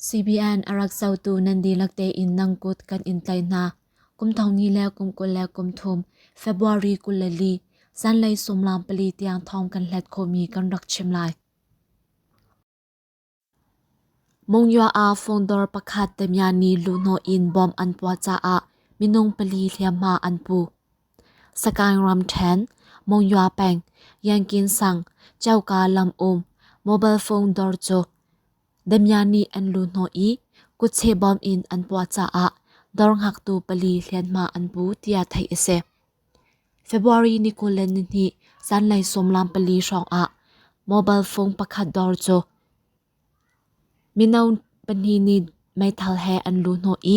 CBN a rak zohtu nan dihlak tein nang kut kan in tlaih hna. Kum thong ni le kum 23 February 24 zanlei sumlam pali tiang thawng kan hlet khawhmi kan rak chim lai. Monywa ah fungdawr pakhat Temyani luhhnawh in bomb an puah caah minung pali hliamhma an pu. Sagaing ramṭhen, Monywa peng, Yankin sang, Ceuka lam um mobile phone dawr cu Demyani an luhhnawh i kutche bomb in an puah caah dawr hngaktu pali hliamhma an pu tiah theih a si. February ni 22 zanlei sawmlam pali hrawng ah mobile phone pakhat dawr cu mino pahnih nih meithal he an luhhnawh i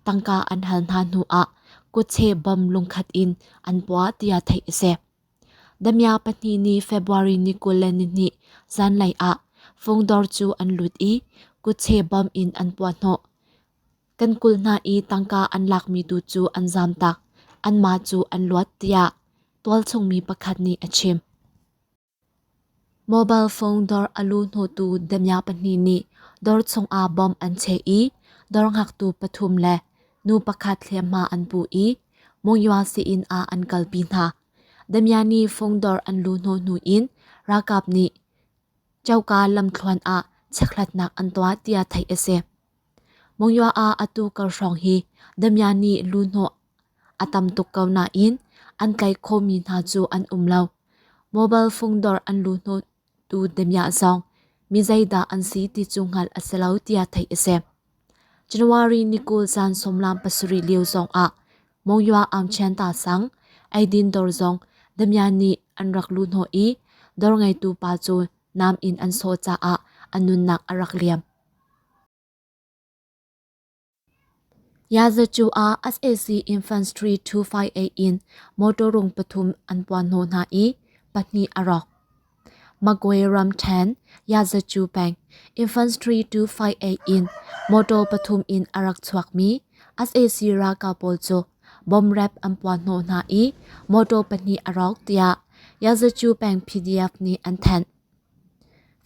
tangka an hal hna hnu ah kutche bom lungkhat in an puah tiah theih a si. Damia pahnih nih February ni 22 zanlei ah fung dawr cu an lut i kutche bom in an puah hnawh. Kan kulh hna i tangka an lakmi tu cu an zamtak, anmah cu an luat tiah tualchung mi pakhat nih a chim. Mobile phone dawr a luhhnawhtu damiah pahnih nih dawr chungah bomb an cheh i dawr hngaktu pathum le nu pakhat hliamhma an pu i Monywa sii-inn ah an kalpi hna. Damiah nih phone dawr an luhhnawh hnu in ralkap nih coka lamthluan ah chekhlatnak an tuah tiah theih a si. Monywa ah atu kar hrawng hi damiah nih luhhnawh a tam tuk ko nain an tlaih khawhmi hna cu an um lo. Mobile phone dawr an luhhnawhtu damiah zong mi zeidah an si ti cu hngalh a si lo tiah theih a si. January ni 20 zan 17 lio zong ah Monywa Aungchian ta sang eidin dawr zong damiah nih an rak luhhnawh i dawr ngeitu pa cu nam in an sawh caah a nunnak a rak liam. Yazacu ah sac Infantry 258 in motor rung pathum an puanhnawh hna i pahnih a rawk. Magway ramṭhen Yazacu peng Infantry 258 in motor pathum in a rak chuakmi sac ralkap pawl cu bomb rep an puanhnawh hna i motor pahnih a rawk tiah Yazacu peng PDF nih an thanh.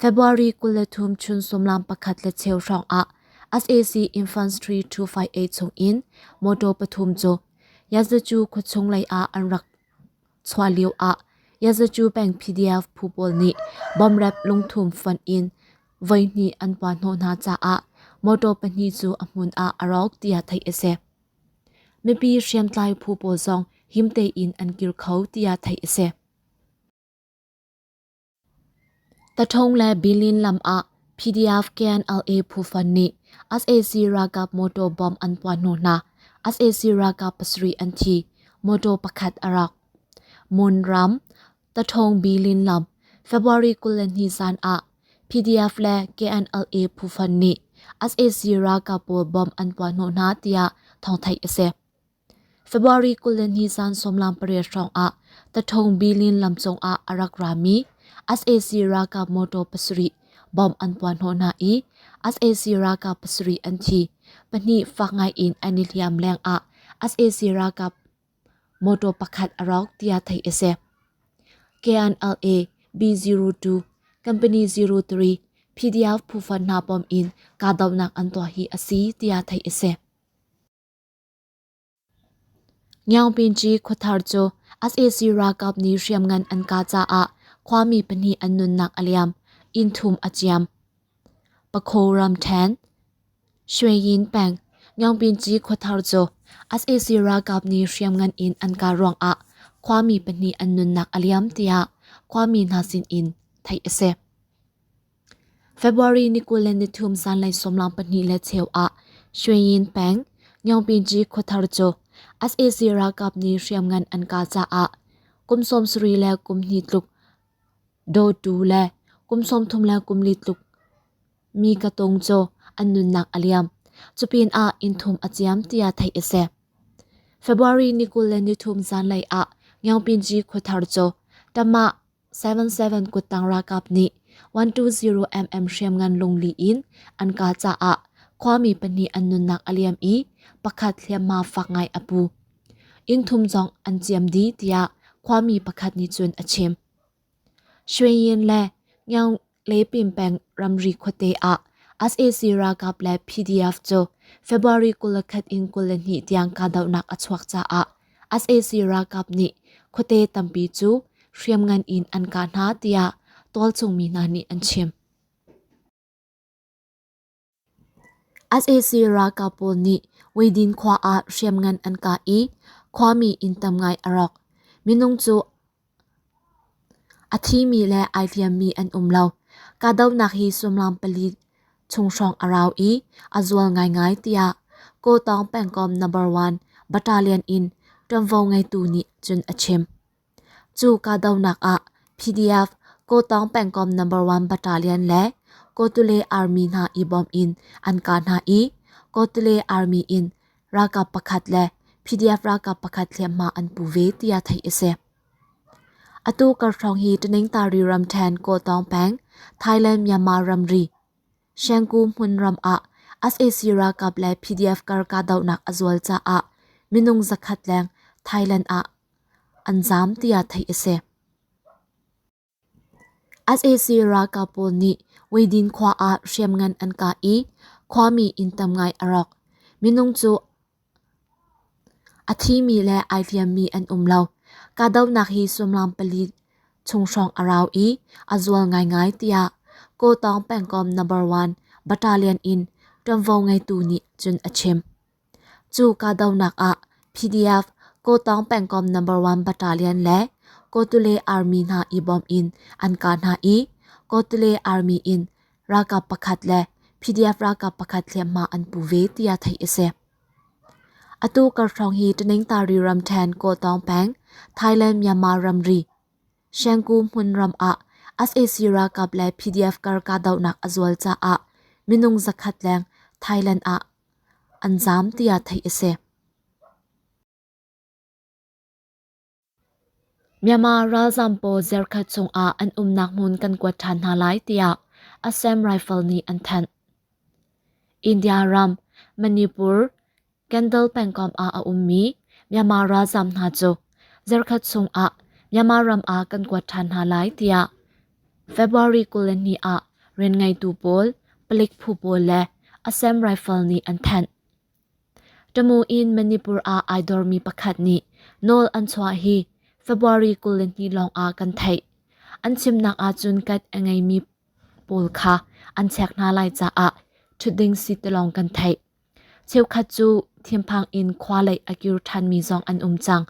February 23 chun sumlam pakhat le cheu hrawng ah sac Infantry 258 chung in motor pathum cu Yazacu khuachung lei ah an rak chuah lio ah Yazacu peng PDF phu pawl nih bomrep lungthum fonh in voihnih an puah hnawh hna caah motor pahnih cu a hmun ah a rawk tiah theih a si. Mipi hriamtlai phu pawl zong him tein an kir kho tiah theih a si. Taṭhawng le Bilin lam ah PDF KNLA phu-fund nih sac ralkap motor bomb an puah hnawh hna. Sac ralkap pasarih an thi, motor pakhat a rawk. Mon ram, Taṭhawng Bilin lam, February 22 zan ah PDF le KNLA phu-fund nih sac ralkap pawl bomb an puah hnawh hna tiah thawngtheih a si. February 22 zan 18 hrawng ah Tathong Bilin lam cungah a rak rami sac ralkap motor pasarih bomb an puah hnawh hna i sac ralkap pasarih an thi. Pahnih fak ngai in an i hliam lengah sac ralkap motor pakhat a rawk tiah theih a si. KNLA B02 Company 03 PDF phu hna bom in kahdohnak an tuah hi a si tiah theih a si. Nyaungpinci khuathar cu sac ralkap nih hriamngan an kah caah khuami pahnih an nunnak a liam, inn thum a ciam. Pakho ramṭhen, Shweyin peng, Nyaungpinci khuathar cu sac ralkap nih hriamngan in an kah ruangah khuami pahnih an nunnak a liam tiah khuami hna sin in theih a si. February ni 23 zanlei sawmlang pahnih le cheu ah Shweyin peng Nyaungpinci khuathar cu sac ralkap nih hriamngan an kah caah kum 70 le kum hnih tluk dawtu le kum 30 le kum li tluk mi ka tung cu an nunnak a liam. Cupinah inn thum a ciam tiah theih a si. February ni 23 zanlei ah Nyaungpinci khuathar cu Tamah 77 kuttang ralkap nih 120mm hriamngan lungli in an kah caah khuami pahnih an nunnak a liam i pakhat hliamhma fak ngai a pu. Inn thum zong an ciam dih tiah khuami pakhat nih cun a chim. Shweyin le Nyaung Lepin peng ramri khuate ah Sac ralkap le PDF cu February 21 in 22 tiang kahdohnak a chuak caah sac ralkap nih khuate tampi cu hriamngan in an kah hna tiah tualchung mi hna nih an chim. Sac ralkap pawl nih Weidin khua ah hriamngan an kah i khuami inn tam ngai a rawk. Minung cu a thimi le ai hliammi an um lo. Kahdohnak hi suimilam pali chung hrawng a rau i a zual ngaingai tiah Kawtawng pengkomh No. 1 Battalion in ṭuanvo ngeitu nih cun a chim. Cu kahdohnak ah PDF Kawtawng pengkomh No. 1 Battalion le Kawtule Army hna i bawm in an kah hna i Kawtule Army in ralkap pakhat le PDF ralkap pakhat hliamhma an pu ve tiah theih a si. Atu kar hrawng hi Taningtari ramṭhen Kawtawng peng Thailand-Myanmar ramri Shengku hmunram ah sac ralkap le PDF kar kahdohnak a zual caah minung zakhat leng Thailand ah an zaam tiah theih a si. Sac ralkap pawl nih Weidin khua ah hriamngan an kah i khuami inn tam ngai a rawk. Minung cu a thimi le ai hliammi an um lo. Kahdohnak hi suimilam pali chung hrawng a rau i a zual ngaingai tiah Kawtawng pengkomh No. 1 Battalion in ṭuanvo ngeitu nih cun a chim. Cu kahdohnak ah PDF Kawtawng pengkomh No. 1 Battalion le Kawtule Army hna i bawm in an kah hna i Kawtule Army in ralkap pakhat le PDF ralkap pakhat hliamhma an pu ve tiah theih a si. Atu kar hrawng hi Taningtari ramṭhen Kawtawng peng Thailand-Myanmar ramri Shengku hmunram ah sac ralkap le PDF kar kahdohnak a zual caah minung zakhat leng Thailand ah an zaam tiah theih a si. Myanmar ralzaam pawl zarkhat chungah an umnak hmun kan kuat ṭhan hna lai tiah Assam Rifle nih an thanh. India ram, Manipur, Kendall pengkomh ah a ummi Myanmar ralzaam hna cu zarkhat chungah Myanmar ram ah kan kuat ṭhan hna lai tiah February 22 ah rianngeitu pawl, palik phu pawl le Assam Rifle nih an thanh. Tamu in Manipur ah ai dormi pakhat nih nawl an chuah hi February 22 lawng ah kan theih. An chimnak ahcun kat a ngeimi pawl kha an chek hna lai caah ṭhutding si ti lawng kan theih. Cheukhat cu thinphang in khua lei a kir ṭhanmi zong an um cang.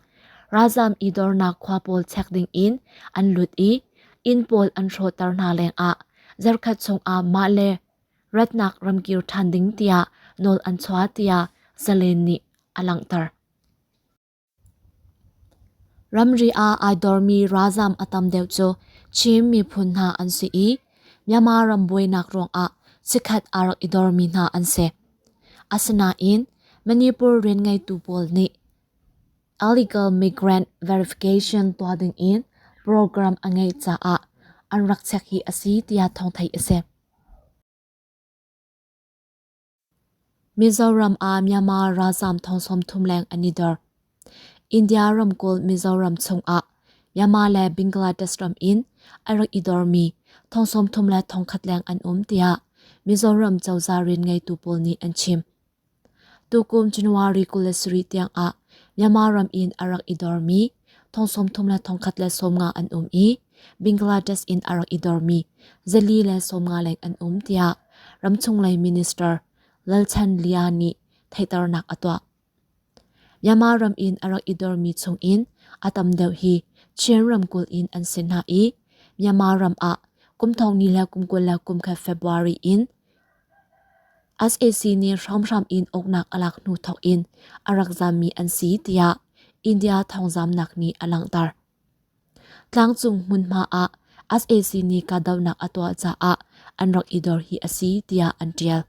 Ralzam i dornak khua pawl chek ding in an lut i inn pawl an hrawhter hna lengah zarkhat chungah mah le ratnak ramkir ṭhan ding tiah nawl an chuah tiah Zalen nih a langhter. Ramri ah ai dormi ralzam a tam deuh cu Chin miphun hna an si i Myanmar ram buainak ruangah chikkhat aa rak i dormi hna an si. Asinain Manipur rianngeitu pawl nih illegal migrant verification tuah dingin program a ngeih caah an rak check hi a si tiah thawng theih a si. Mizoram ah Myanmar ralzaam thong 30 leng an i dor. India ramkulh Mizoram chungah Myanmar le Bangladesh ram in a rak i dormi thong 30 le thong khat leng an um tiah Mizoram cozah rian ngeitu pawl nih an chim. Tukum January 27 tiangah Myanmar ram in a rak i dormi thong 30 le thong khat le 50 an um i Bangladesh in a rak i dormi zali le 50 leng an um tiah ramchung lei minister Lalchan Lia nih theihternak a tuah. Myanmar ram in a rak i dormi chung in a tam deuh hi Chin ramkulh in an si hna i Myanmar ram ah kum thong ni le kum kul le kum khat February in sac nih hramhram in uknak a lak hnu thawk in a rak zammi an si tiah India thawngzamnak nih a langhter. Tlangcung hmunhma ah sac nih kahdohnak a tuah caah an rak i dor hi a si tiah an ṭial.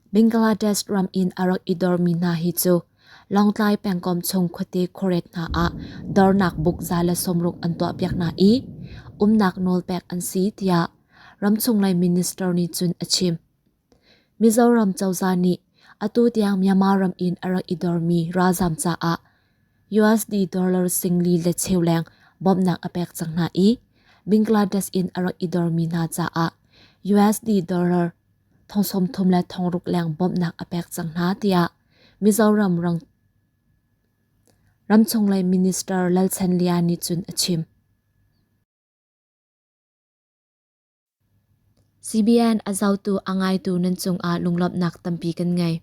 Bangladesh ram in a rak i dormi hna hi cu Lawngtlai pengkomh chung khuate khuaret hna ah dornak buk 160 an tuahpiak hna i umnak nawl pek an si tiah ramchung lei minister nih cun a chim. Mizoram cozah nih atu tiang Myanmar ram in a rak i dormi ralzaam caah USD dollar singli le cheu leng bawmhnak a pek cang hna i Bangladesh in a rak i dormi hna caah USD dollar thong 30 le thong ruk leng bawmhnak a pek cang hna tiah Mizoram ramchung lei minister Lalchanlian nih cun a chim. CBN a zohtu a ngaitu nan cungah lunglawmhnak tampi kan ngei.